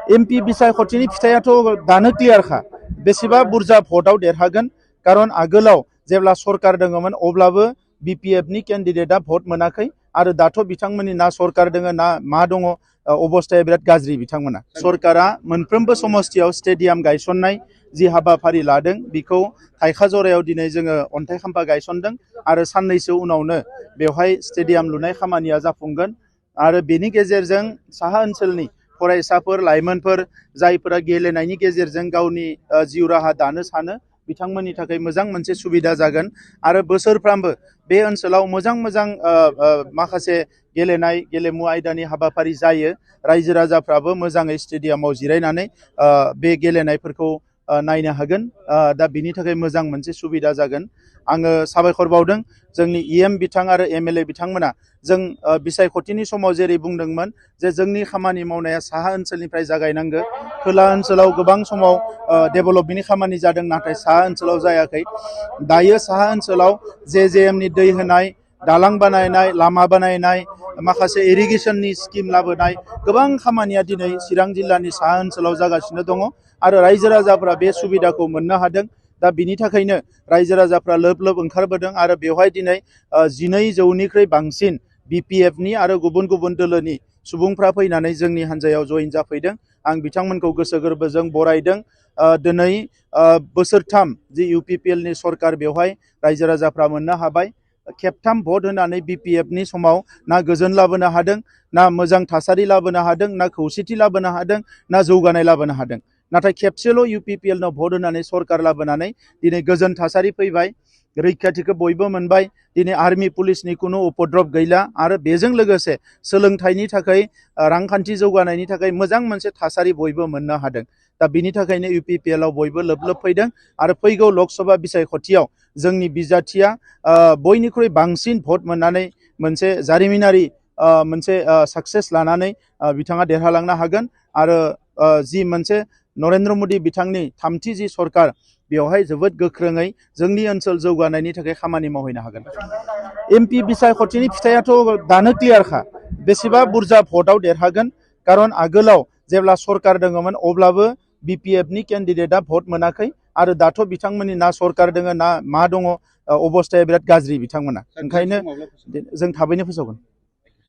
MP बिसायख'थिनि फिथाइयाथ' दानो क्लियारखा बेसेबा बुरजा भटआव देरहागोन कारन आगोलाव जेब्ला सरकार दङमोन अब्लाबो बिपिएफनि केन्डिडेटआ भट मोनाखै आरो दाथ' बिथांमोननि ना सरकार दङ ना मा दङ अबस्थाया बिराद गाज्रि बिथांमोना सरकारा मोनफ्रोमबो समस्तियाव स्टेडियाम गायसननाय जि हाबाफारि लादों बेखौ थाइखाजरायाव दिनै जोङो अन्थाइ खाम्फा गायसनदों आरो साननैसो उनावनो बेवहाय स्टेडियाम लुनाय खामानिया जाफुंगोन आरो बेनि गेजेरजों साहा ओनसोलनि फरायसाफोर लाइमोनफोर जायफोरा गेलेनायनि गेजेरजों गावनि जिउ राहा दानो सानो बिथांमोननि थाखाय मोजां मोनसे सुबिदा जागोन आरो बोसोरफ्रामबो बे ओनसोलाव मोजां मोजां माखासे गेलेनाय गेलेमु आयदानि हाबाफारि जायो रायजो राजाफ्राबो मोजाङै स्टेडियामाव जिरायनानै बे गेलेनायफोरखौ नायनो हागोन दा बिनि थाखाय मोजां मोनसे सुबिदा जागोन आङो साबायखर बावदों जोंनि इएम बिथां आरो एमएलए बिथांमोना जों बिसायख'थिनि समाव जेरै बुंदोंमोन जे जोंनि खामानि मावनाया साहा ओनसोलनिफ्राय जागायनांगौ खोला ओनसोलाव गोबां समाव डेभेलपमेन्टनि खामानि जादों नाथाय साहा ओनसोलाव जायाखै दायो साहा ओनसोलाव जेएमनि दै होनाय दालां बानायनाय लामा बानायनाय माखासे इरिगेसननि स्किम लाबोनाय गोबां खामानिया दिनै चिरां जिल्लानि साहा ओनसोलाव जागासिनो दङ आरो रायजो राजाफ्रा बे सुबिदाखौ मोननो हादों दा बिनि थाखायनो रायजो राजाफ्रा लोब लोब ओंखारबोदों आरो बेवहाय दिनै 12,000निख्रुइ बांसिन बिपिएफनि आरो गुबुन गुबुन दोलोनि सुबुंफ्रा फैनानै जोंनि हान्जायाव जइन जाफैदों आं बिथांमोनखौ गोसो गोरबोजों बरायदों दिनै बोसोरथाम जि UPPLनि सरकार बेवहाय रायजो राजाफ्रा मोननो हाबाय खेबथाम भट होनानै बिपिएफनि समाव ना गोजोन लाबोनो हादों ना मोजां थासारि लाबोनो हादों ना खौसेथि लाबोनो हादों ना जौगानाय लाबोनो हादों नाथाय खेबसेल' UPPLनाव भट होनानै सरकार लाबोनानै दिनै गोजोन थासारि फैबाय रैखाथिखौ बयबो मोनबाय दिनै आर्मि पुलिसनि कुनु उपद्रब गैला आरो बेजों लोगोसे सोलोंथाइनि थाखाय रांखान्थि जौगानायनि थाखाय मोजां मोनसे थासारि बयबो मोननो हादों दा बिनि थाखायनो UPPLआव बयबो लोब लोब फैदों आरो फैगौ लकसभा बिसायख'थियाव जोंनि बिजाथिया बयनिख्रुइ बांसिन भट मोननानै मोनसे जारिमिनारि मोनसे साक्सेस लानानै बिथाङा देरहालांनो हागोन आरो जि मोनसे नरेन्द्र मदि बिथांनि थामथि जि सरकार बेवहाय जोबोद गोख्रोङै जोंनि ओनसोल जौगानायनि थाखाय खामानि मावहैनो हागोन एमपि बिसायख'थिनि फिथाइयाथ' दानो क्लियारखा बेसेबा बुरजा भटआव देरहागोन कारन आगोलाव जेब्ला सरकार दङमोन अब्लाबो बिपिएफनि केन्डिडेटआ भट मोनाखै आरो दाथ' बिथांमोननि ना सरकार दङ ना मा दङ अबस्थाया बिराद गाज्रि बिथांमोना ओंखायनो जों थाबैनो फोसावगोन